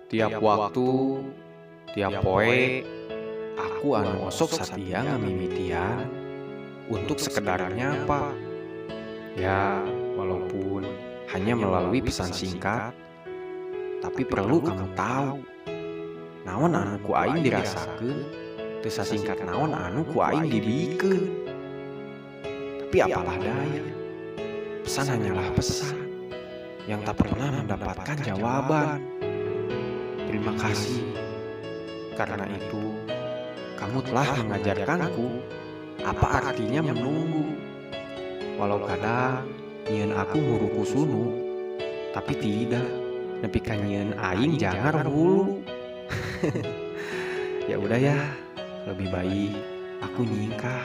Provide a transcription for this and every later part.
Tiap waktu, tiap poe, aku anu osok satia ngamimitian untuk sekedar nyapa. Ya, walaupun hanya melalui pesan singkat, tapi perlu kamu tahu naon anu ku aing dirasakeun, teu sasingkat naon anu ku aing dibikeun. Tapi apalah daya, pesan hanyalah pesan yang tak pernah mendapatkan jawaban. Terima kasih karena itu kamu telah mengajarkanku apa artinya menunggu. Walau kadang nyieun aku murukusunu, tapi tidak nepi ka nyieun aing jangar hulu. Ya udah ya, lebih baik aku nyingkah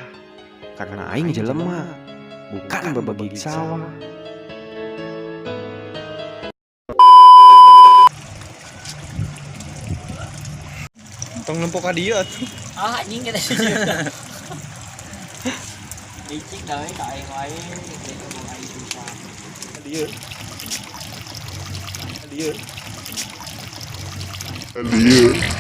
karena aing jelema, bukan bebegig sawah. Tong nempo ka dieu atuh. Ah, anjing kita sih. Licik dah we ka aing wae, gitu ngomong aing susah. Ka dieu. Ka dieu. Ka dieu.